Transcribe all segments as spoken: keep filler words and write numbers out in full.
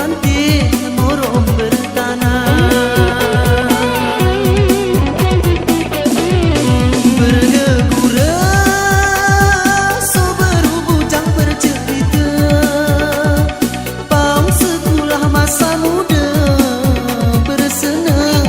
Anti morom bertanah. Bergegura so beru bujang bercerita. Paong sekulah masa muda bersenang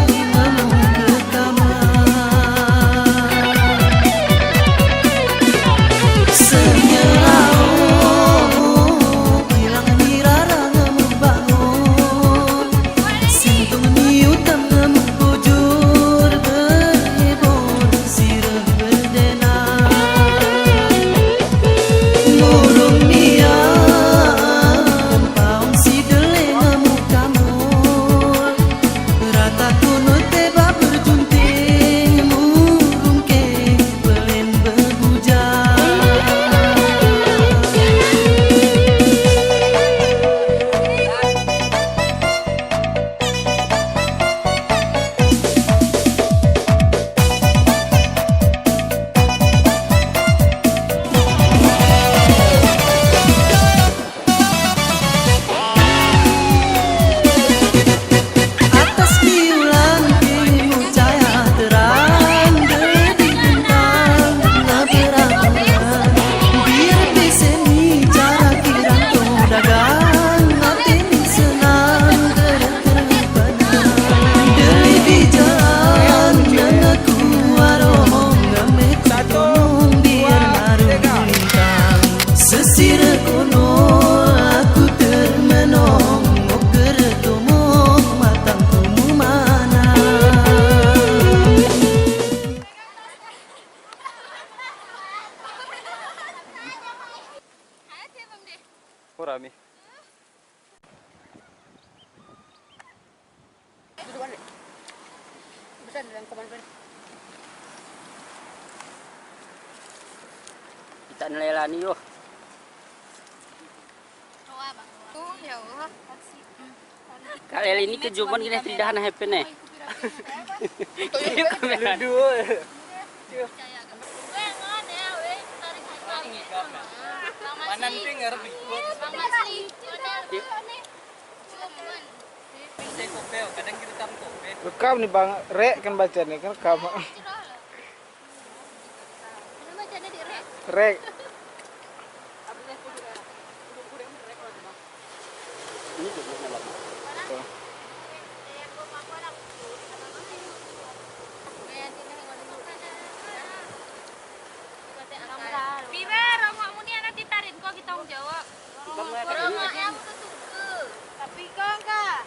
Kurami. Kita nelayan yo. Kak Leli ini kejuban gini tidak na happen eh. Ludu. Manan ping ngarep ikut. Saya kopel, kadang kita tam kopel. Rekam nih Bang, rek kan bacanya kan rekam. Rek. Pira rongokmu ni, anak titarin ko kita tanggung jawab. Rongok yang ketuke. Tapi kok enggak?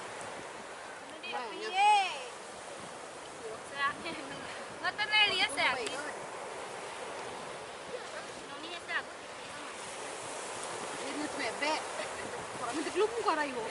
Ngoten le liya sagi. Ini bebek. Kurang mendek lu muka rayu.